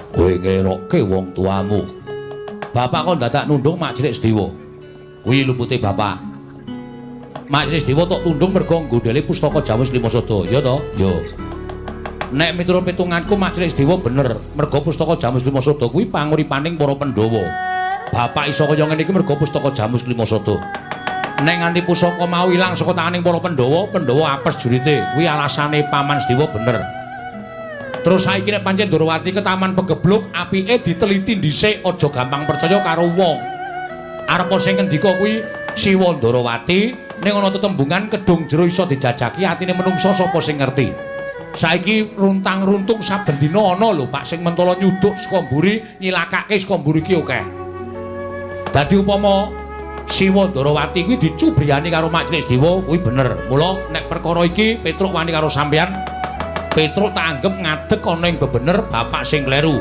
Kowe ngelokke wong tuamu. Bapak kok dadak nundung Mak Cilik Sedewa. Kuwi lupute bapak. Mak Cilik Sedewa tok tundung mergo nggondheli pustaka Jamus Lima Sada, ya to? Ya. Nek miturut pitunganku Mak Cilik Sedewa bener, mergo pustaka Jamus Lima Sada kuwi panguripaning para Pandhawa. Bapak iso kaya ngene iki mergo pustaka Jamus Lima Sada. Nek nganti pusaka mau ilang saka tanganing para Pandhawa, Pandhawa apes jurite. Kuwi alasane Paman Sedewa bener. Terus saiki nek pancen Ndorowati ketaman pegebluk, apike diteliti dhisik, aja gampang percaya karo wong. Arepa sing ngendika kuwi Siwa Ndorowati, ning ana tetembungan kedung jero iso dijajaki atine menungsa sapa sing ngerti. Saiki runtang-runtung saben dina ana lho Pak sing mentala nyuduk saka mburi, nyilakake saka mburi ki akeh. Dadi upama Siwa Ndorowati kuwi dicubriyani karo Mak Cilik Sedewa kuwi bener. Mula nek perkara iki Petruk wani karo sampeyan, Petruk tak anggep ngadeg ana ing bebener bapak sing kleru.